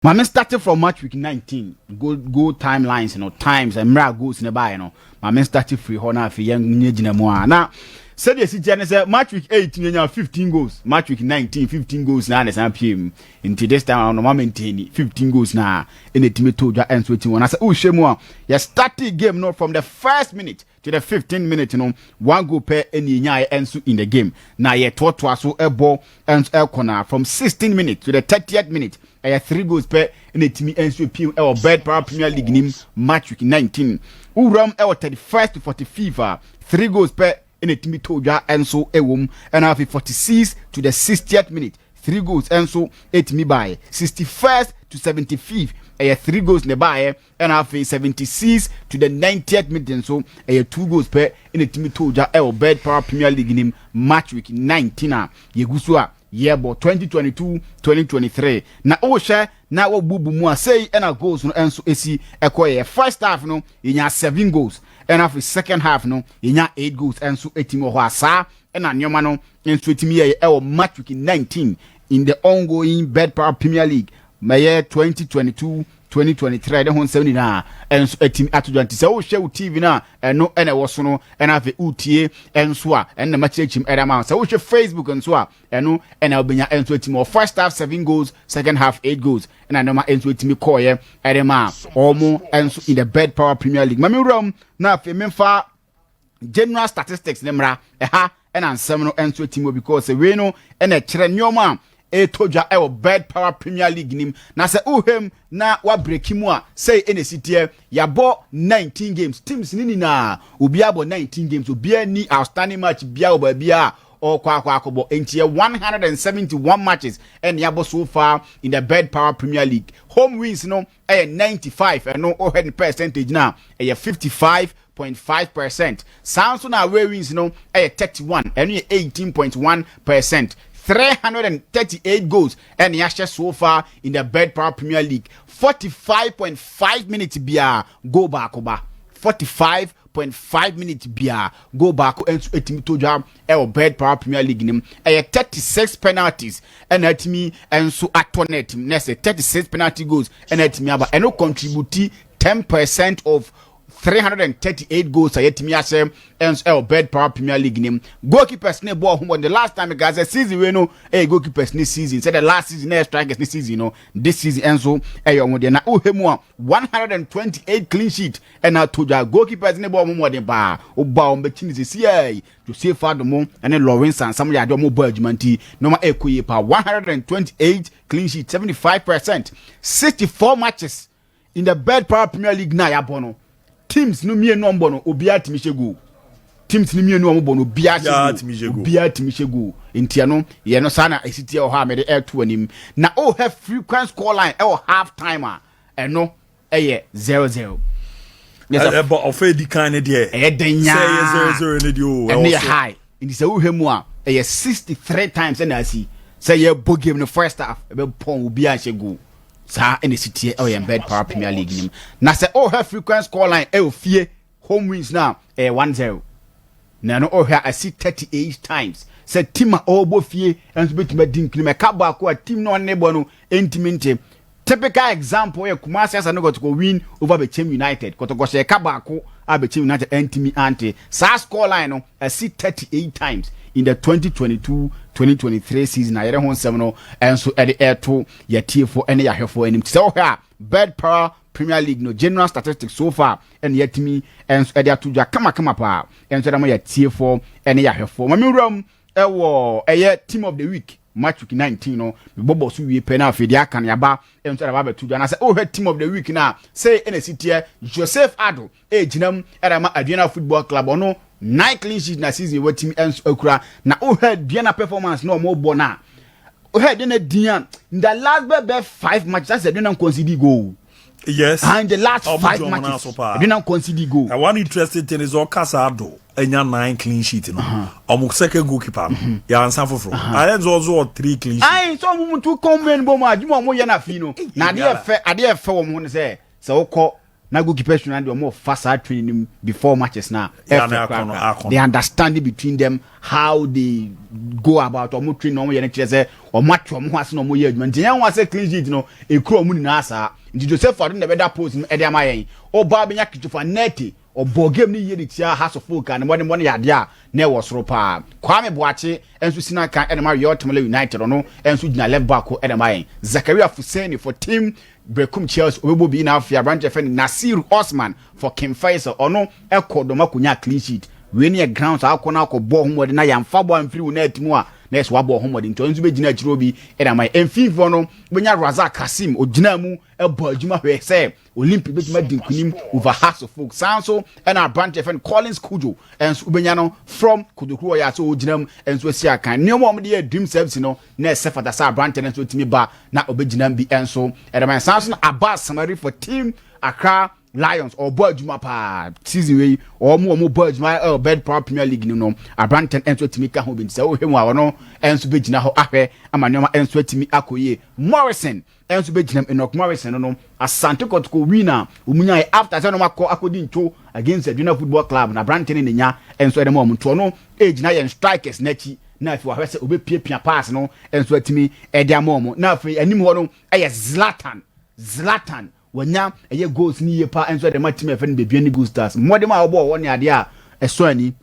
Maame, starting from match week 19, go timelines no, times mmerɛ a goals ne baeɛ no, maame start firi hɔ na afei yɛn nyɛ gyina mu a na sɛdeɛ si kyɛ ne sɛ match week 8 yɛnya 15 goals, match week 19, 15 goals na ne san pie mu. Nti this time around no, maintain 15 goals na ɛna ɛtumi to dwa ɛnso ɛtumi wɔ. Na sɛ wohwɛ mu a, yɛ starting game no from the first minute to the 15 minute no, one goal pɛ ɛna ɛnyaeɛ ɛnso in the game. Na yɛtoatoa so ɛbɔ ɛnso ɛkɔ na from 16 minutes to the 30th minute, ɛyɛ three goals pɛ ɛna ɛtumi ɛnso piem ɛwɔ Betpawa Premier League nim match week 19. Wowuram ɛwɔ 31st to 45th a, three goals pɛ ɛna ɛtumi to dwa ɛnso ɛwɔ mu. Ɛna afei 46 to the 60th minute, three goals ɛnso ɛtumi baeɛ. 61st to 75th, ɛyɛ three goals na ɛbaeɛ. Ɛna afei 76 to the 90th minute nso, ɛyɛ two goals pɛ ɛna ɛtumi to dwa ɛwɔ Betpawa Premier League nim match week 19 a yɛgu so a yɛbɔ 2022-2023. Na wohwɛ na wɔbubu mu a, sei ɛna goals no nso esi ɛkɔ. Yɛ first half no, yɛnya seven goals, ɛna afei second half no, yɛnya eight goals ɛnso ɛtumi wɔ hɔ a. Saa ɛna nneɛma no nso ɛtumi yɛ ɛwɔ match week 19 in the ongoing Betpawa Premier League mɛyɛ 2022-2023. Ɛde ho nsɛm nyinaa ɛnso ɛtumi ato dwa. Nti sɛ wohwɛ wo TV no a, ɛno ɛna ɛwɔ so no. Ɛna afei wotie ɛnso a, ɛno na makyerɛkyerɛm ɛde ama wo. Sɛ wohwɛ Facebook nso a, ɛno ɛna wobɛnya ɛnso atumi wɔ. First half seven goals, second half eight goals, ɛna nneɛma ɛnso atumi kɔɔyɛ ɛde ma ɔmo ɛnso in the Betpawa Premier League. Mame wuram na afei memfa general statistics ne mmra ɛha. Ɛna nsɛm no ɛnso atumi wɔ because wei no ɛna ɛkyerɛ nneɛma a ɛtɔ dwa ɛwɔ Betpawa Premier League nim. Na sɛ wohwɛm na wabreak mu a, sɛi ɛna ɛsi teɛ. Yɛabɔ 19 games, teams ne nyinaa obiara bɔ 19 games, obiara ni outstanding match biara wɔ baabi a ɔkɔ akɔbɔ. Nti yɛ 171 matches ɛna yɛabɔ so far in the Betpawa Premier League. Home wins no ɛyɛ 95, ɛno ɔhwɛ ne percentage na ɛyɛ 55.5%. Saa nso na away wins no ɛyɛ 31, ɛno yɛ 18.1%. 338 goals ɛna yɛahyɛ so far in the Betpawa Premier League. 45.5 minutes biara, goal baako ba. 45.5 minutes biara, goal baako nso etumi to dwa ɛwɔ Betpawa Premier League nim. Ɛyɛ 36 penalties ɛna etumi nso atɔ net mu, na ɛsɛ 36 penalty goals ɛna etumi aba. Ɛno contribute 10% of 338 goals a yɛtumi ahyɛ ɛnso ɛwɔ Betpawa Premier League nim. Goalkeepers ne bɔɔ ho bɔ. The last time guys, season wei no ɛyɛ goalkeepers ne season. Sɛ the last season na ɛyɛ strikers ne season no, this season ɛnso ɛyɛ ɔmo deɛ. Na wohwɛ mu a, 128 clean sheet ɛna ato dwa. Goalkeepers ne bɔɔ ho mmɔden paa. Woba wɔn bɛkyi ne sisi ɛɛ Joseph Adomo ɛne Lawrence Ansam yɛ adeɛ ɔmo bɔ adwuma, nti nneɛma ɛkɔ yie paa. 128 clean sheet, 75%. 64 matches in the Betpawa Premier League na yɛabɔ no, teams no mmienu a ɔmbɔ no, obiara tumi hyɛ goal. Teams no mmienu a ɔmbɔ no, obiara hyɛ goal, obiara tumi hyɛ goal. Nti ɛno yɛ no saa na esi tie wɔ hɔ a mɛde ɛɛto anim. Na ɔhɛ frequent score line ɛwɔ half time a, ɛno ɛyɛ 0-0. Ɛbɔ ɔfɛ edi kan ne deɛ. Ɛyɛ den nyaa. Sɛ ɛyɛ 0-0 ne deɛ o. Ɛno yɛ high. Nti sɛ wohwɛ mu a, ɛyɛ 63 times ɛna asi sɛ yɛbɔ game no first half ɛbɛ pɔn, obiara nhyɛ goal. Saa ɛna esi tie ɛwɔ yɛn Betpawa Premier League nim. Na sɛ ɔhwɛ frequent score line ɛwɔ fie, home wins, na ɛyɛ 1-0. Na ɛno ɔhwɛ a, asi 38 times sɛ team a ɔrebɔ fie ɛnso bɛtumi adi nkunim ɛka baako a team na ɔne bɔ no ɛntumi nte. Typical example yɛ Kumasi Asante Kɔtɔkɔ win over Bechem United. Kɔtɔkɔ hyɛ ɛka baako a Bechem United ɛntumi ante. Saa score line no asi 38 times in the 2022-2023 season a yɛrɛ ho nsɛm no ɛnso ɛde ɛɛto yɛtiefo ɛne yɛahwɛfoɔ anim. Te sɛ wɔhwɛ a, Betpawa Premier League no general statistics so far ɛne yɛtumi ɛnso ɛde ato dwa kamakama paa ɛnso ɛde ama yɛtiefoɔ ɛne yɛahwɛfoɔ. Maame wuram ɛwɔ ɛyɛ team of the week match week 19 no, mebɔbɔ so wie pɛ na afei deɛ aka no yaba ɛnso ɛde aba abɛto dwa. Na sɛ wohwɛ team of the week no a, sɛ ɛna si teɛ, Joseph Ado ɛgyina mu ɛde ama Aduana Football Club. Ɔno nine clean sheet na season watumi ɛnso akura. Na wohwɛ Aduana performance na ɔmo bɔ na wohwɛ Aduana din a, in the last bɛbɛ five matches, that's Aduana concede goal. And the last five matches, Aduana concede goal. And one interesting thing is ɔkasa Ado ɛnya nine clean sheet no, ɔmo second goalkeeper no yansa foforɔ ayɛ nso ɔso wɔ three clean sheet. Ayi sɛ ɔmo mu tu kɔn mu bɔ mu adwuma ɔmo yɛ na fi no na adeɛ fɛ wɔn ho no sɛ wokɔ Na goalkeepers trainer deɛ, ɔmo fa saa training no mu before matches na ɛfɛ korakora. The understanding between them, how they go about ɔmo training, ɔmo yɛ no kyerɛ sɛ ɔmo ate ɔmo ho ase na ɔmo yɛ adwuma. Nti yɛn ho ase clean sheet no ekura ɔmo nyinaa saa. Nti Joseph Ado na ɛbɛda post no ɛde ama yɛn. Ɔbaa bɛnya Christopher Nete, ɔbɔ game no yie de tia Hearts of Oak a ne mmɔde mmɔde yɛ adeɛ a na ɛwɔ soro paa. Kwame Boakye nso si n'aka ɛna ma Real Tamale United, ɔno nso gyina left back ɛna ma yɛn. Zakaria Fuseni for team Berekum Chelsea, ɔbɛbɔ bi. Na afei aberanteɛ fɛ no Nasir Osman for King Faisal, ɔno ɛkɔ dɔm akɔnya clean sheet. Wei ne yɛ ground saa akɔ no akɔbɔ ho mmɔden na yɛmfa bɔ amfiri wo net mu a, na ɛsɛ wabɔ ho mmɔden. Nti ɔno nso bɛgyina akyire bi ɛna ma yɛn. Mfimfoɔ no bɛnya Razak Kasim, ogyina mu ɛbɔ adwuma hwɛ sɛ Olympic bɛtumi adi nkunim over Hearts of Oak. Saa nso ɛna aberanteɛ fɛ no Collins Kujo ɛnso wobɛnya no from Kodokuro, ɔyɛ asɛ ɔgyina mu ɛnso asi akan. Nneɛma a wɔde yɛ Dream Service no na ɛsɛ fata sɛ aberanteɛ no nso tumi ba na ɔbɛgyina mu bi ɛnso ɛdɛm ayɛ. Saa nso na Abbas Samari for team Accra Lions, ɔbɔ adwuma paa season wei. Wɔn bɔ adwuma ɛwɔ betPawa Premier League no no aberanteɛ nso atumi ka ho bi. Nti sɛ wohwɛ mu a, ɔno nso bɛgyina hɔ ahwɛ ama nneɛma nso atumi akɔ yie. Morrison nso bɛgyina mu, Enoch Morrison no, Asante Kɔtɔkɔ winner wɔn nyaayɛ after sɛ ɔnom akɔ akɔdi nto against Adwuna Football Club na aberanteɛ no ne nya nso ɛde ma wɔn. Ntoɔ no ɛgyina yɛn strikers n'akyi na afei wahwɛ sɛ obɛpiapia pass no nso atumi ɛde ama wɔn. Na afei anim hɔ no ɛyɛ Zlatan. Zlatan wanya ɛyɛ goals ni yie paa nso ɛde ma team ɛfɛ no Bibiani Gold Stars. Mmɔden a wɔbɔ wɔ ne adeɛ a ɛsɔ ani,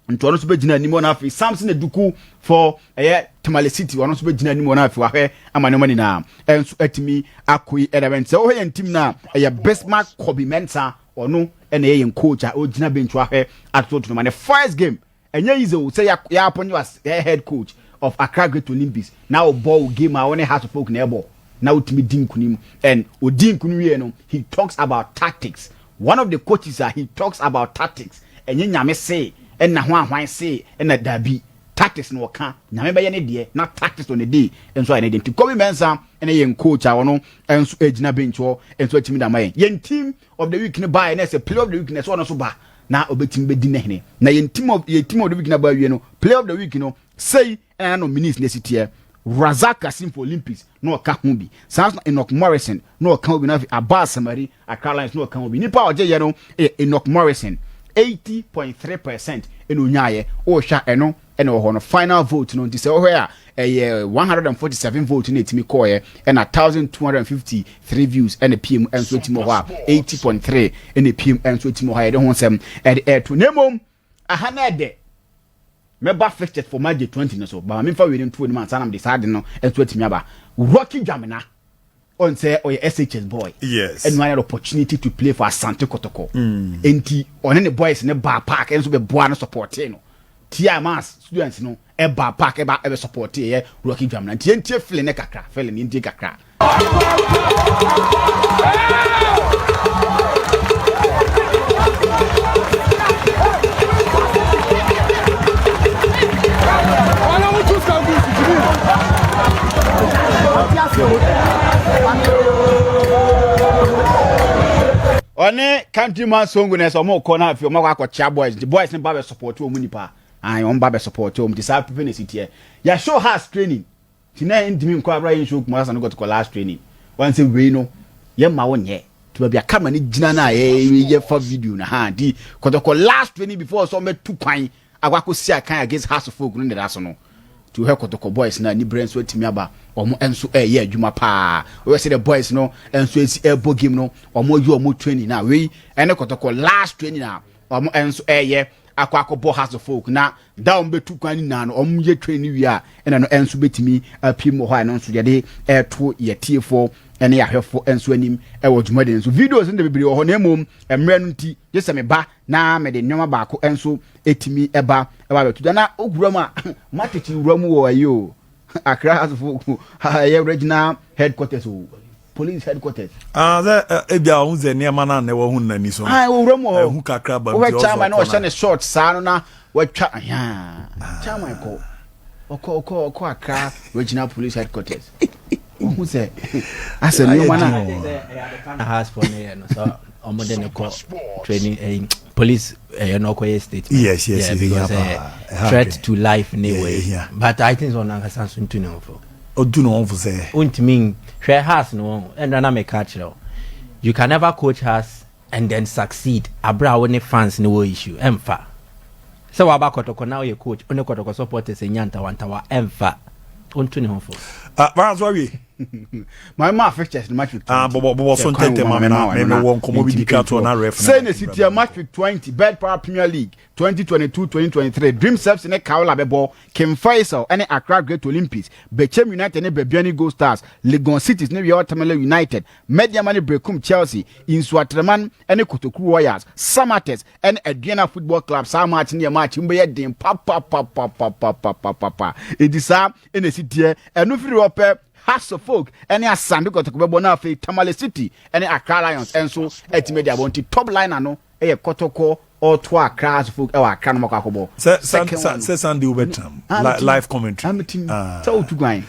nti ɔno nso bɛgyina anim hɔ. Na afei Samson Eduku for ɛyɛ Tamale City, ɔno nso bɛgyina anim hɔ na afei wahwɛ ama nneɛma nyinaa ɛnso atumi akɔ yi ɛdɛ bɛn. Sɛ wɔhwɛ yɛn team na ɛyɛ Bismarck Kobi Mensah, ɔno ɛna ɛyɛ yɛn coach a ɔgyina bench ahwɛ atoto no ma ne first game. Ɛnyɛ easy o sɛ yɛ appoint you as head coach of Accra Great Olympics na ɔbɔ o game a wɔne Hearts of Oak na ɛbɔ na wotumi di nkunim. And odi nkunim wie no, he talks about tactics. One of the coaches a he talks about tactics, ɛnyɛ Nyame se ɛna ho ahwan se ɛna dabi, tactics na ɔka. Nyame bɛyɛ ne deɛ na tactics on the day nso ayɛ ne deɛ. Nti Kobi Mensah ɛna yɛn coach a ɔno nso gyina bench hɔ nso atumi da ma yɛn. Yɛn team of the week no baa yɛ na ɛsɛ player of the week na ɛsɛ ɔno nso ba na ɔbɛtumi bɛdi ne hene. Na yɛn team of the week na ba awie no, player of the week no sei ɛna nominees na esi teɛ: Razak Kasim for Olympics na ɔka ho bi, saa nso Enoch Morrison na ɔka ho bi, na afei Abbas Samari, Accra Lions, na ɔka ho bi. Nipa a ɔgye yɛ no yɛ Enoch Morrison, 80.3% ɛna onyaayɛ. Ɔrehwɛ ɛno ɛna wɔ hɔ no final vote no. Nti sɛ wɔhwɛ a, ɛyɛ 147 vote na ɛtumi kɔɔɛ, ɛna 1253 views ɛna pm ɛnso ɛtumi wɔ hɔ a 80.3 ɛna pm ɛnso ɛtumi wɔ hɔ a yɛde ho nsɛm ɛde ɛɛto. Na mmom aha na ɛdɛ mɛba fixtures for match day 20 no so bama memfa wei no nto anim ansa na mede saa de no nso atumi aba. Rocky Dwamena ɔn sɛ ɔyɛ SHS boy. Ɛnu ayɛ opportunity to play for Asante Kotoko. Nti ɔne ne boys ne ba park ɛnso bɛ boa no, support no. Tia mass students no ɛba park ɛba ɛbɛ support ɛyɛ Rocky Dwamena. Nti yɛntie feeling ne kakra, feeling yɛntie kakra. Ɔne countryman Songo na ɛsɛ ɔmo kɔ na afei ɔmo akɔ akɔkyea boys. Nti boys ne ba bɛ support wɔn nipa ayi, ɔmo ba bɛ support wɔn. Nti saa pepe na esi teɛ. Yɛ show house training ti na ntumi nkɔ abira yɛn show Kumasi Asante Kɔtɔkɔ last training. Wɔn sɛ wei no yɛ ma wɔn nyɛ tí baabi a camera ne gyina na yɛ yɛ fa video na ha. Nti Kɔtɔkɔ last training before sɛ ɔmo tu kwan akɔ akɔ si akan against Hearts of Oak no ne da so no. Nti wohwɛ Kɔtɔkɔ boys na nibrɛ nso atumi aba, ɔmo nso ɛyɛ adwuma paa. Wɔyɛ sɛ the boys no nso esi ɛbɔ game no, ɔmo yi ɔmo training na wei ɛne Kɔtɔkɔ last training a ɔmo nso ɛyɛ akɔ akɔbɔ Hearts of Oak. Na da ɔmo bɛtu kwan nyinaa no, ɔmo yɛ training wie a, ɛna no nso bɛtumi apue mu wɔ hɔ a ɛno nso yɛde ɛɛto yɛ tiefoɔ ɛne yɛahwɛfoɔ nso anim ɛwɔ dwumadi no so. Videos no de bebree wɔ hɔ, na mmom mmerɛ no nti gye sɛ meba na mede nneɛma baako nso ɛtumi ɛba ɛba abɛto dwa. Na owura mu a matete wura mu wɔ ayi o, Accra asofo ɛyɛ regional headquarters o, police headquarters. Ah, sɛ ebi a ɔhun sɛ nneɛma naa na ɛwɔ ho n'ani so no. Ah, owura mu wɔ hɔ. Ɛhu kakra ba. Wohwɛ chairman na ɔhyɛ ne short saa no na watwa ayaa chairman kɔ ɔkɔ ɔkɔ ɔkɔ Accra Regional Police Headquarters, wohu sɛ asɛ nneɛma na. Na house for ne yɛ no so ɔmo de ne kɔ training ɛyi police ɛyɛ no ɔkɔyɛ statement. Yes, because yeah, threat to life ne Yeah, wei. But I think sɛ ɔno ankasa nso ntu ne ho fo. Ɔdu ne ho fo sɛ. Wontumi hwɛ Hearts no wɔn ɛnna na meka kyerɛ wo, you can never coach Hearts. And then succeed abere a wo ne fans ne wɔ issue, ɛmfa sɛ waba Kɔtɔkɔ na woyɛ coach, wo ne Kɔtɔkɔ supporters nya ntawantawa, ɛmfa ɔntu ne ho fo. Ah, maa so awie. Maa maa fixtures no match week 20. Ah, bɔbɔ bɔbɔ so ntɛntɛn ma me na me wɔ nkɔmɔ bi di twa toɔ na ref. Sɛ na esi tia match week 20, Betpawa Premier League 2022-2023, Dreams FC ne Kaola bɛbɔ, King Faisal ne Accra Great Olympics, Bechem United ne Bibiani Gold Stars, Legon Cities ne Real Tamale United, Medeama ne Berekum Chelsea, Nsuatreman ne Kotoku Royals, Samatex ne Aduana Football Club. Saa match no yɛ match mu bɛyɛ den papapapapapapapa. Edi saa na esi teɛ. Ɛno firi hɔ pɛ, Hearts of Oak ne Asante Kotoko bɛbɔ, na afei Tamale City ne Accra Lions nso atumi de abɔ. Nti top liner no yɛ Kɔtɔkɔ ɔto Accra Hearts of Oak ɛwɔ Accra no mɔkɔ akɔbɔ. Sɛ Sunday wobɛtram live commentary. Ametim sɛ wotu kwan.